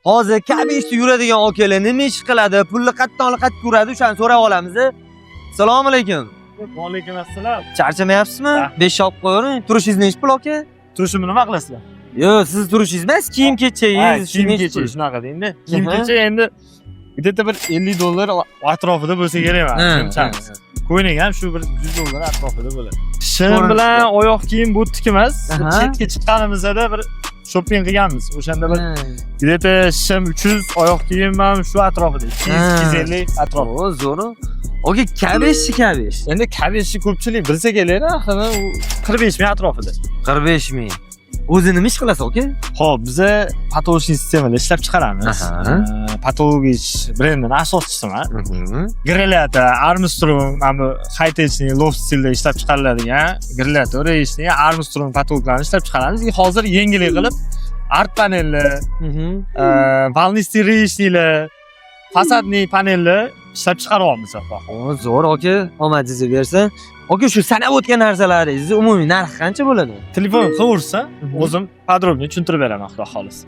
Hozir K5da yuradigan akalar nima ish qiladi, pulni qayerdan olib, qayerga uradi, o'shani so'rab olamiz. Assalomu alaykum. Vaalaykum assalom. Charchamayapsizmi? Ha. 5 olib qo'yavering. Turishingiz nechi pul, aka? Turishimni nima qilasizlar? Yo'q, siz turishingiz emas, kiyim kechayingiz. Kiyim kechak shunaqa deydi. Kiyim kechak endi где-то bir 50 dollar atrofida bo'lsa kerak manimcha. Ko'ylak ham shu bir 100 dollar atrofida bo'ladi. Shim Ko'rinishda. bilan oyoq kiyim bu yertiki emas. Chetga chiqqanimizda bir shopping qilganmiz. O'shanda bir где-то shim 300, oyoq kiyim ham shu atrofida 200, 250 atrofida. O, zo'r. Aka, K5chi, K5? Endi K5ni ko'pchilik bilsa kerak, narxini, u 45 ming atrofida. 45 ming. O'zi nima ish qilasiz, aka? Xo'p, biza потолочный sistemalar ishlab chiqaramiz. Patologic brendini asoschisiman. Грилета, Armstrong, mana bu high-techli loft stilda ishlab chiqariladigan грилета, реечный, Armstrong потолок larni ishlab chiqaramiz. И hozir yengillik qilib art panellar, волнистый реечный lar, фасадный panellar ishlab chiqaryapmiz. O, zo'r, aka, omadingizni bersin. Aka, shu sanab o'tgan narsalaringizni umumiy narxi qancha bo'ladi? Telefon qilaversa, o'zim подробно tushuntirib beraman, xudo xohlasa.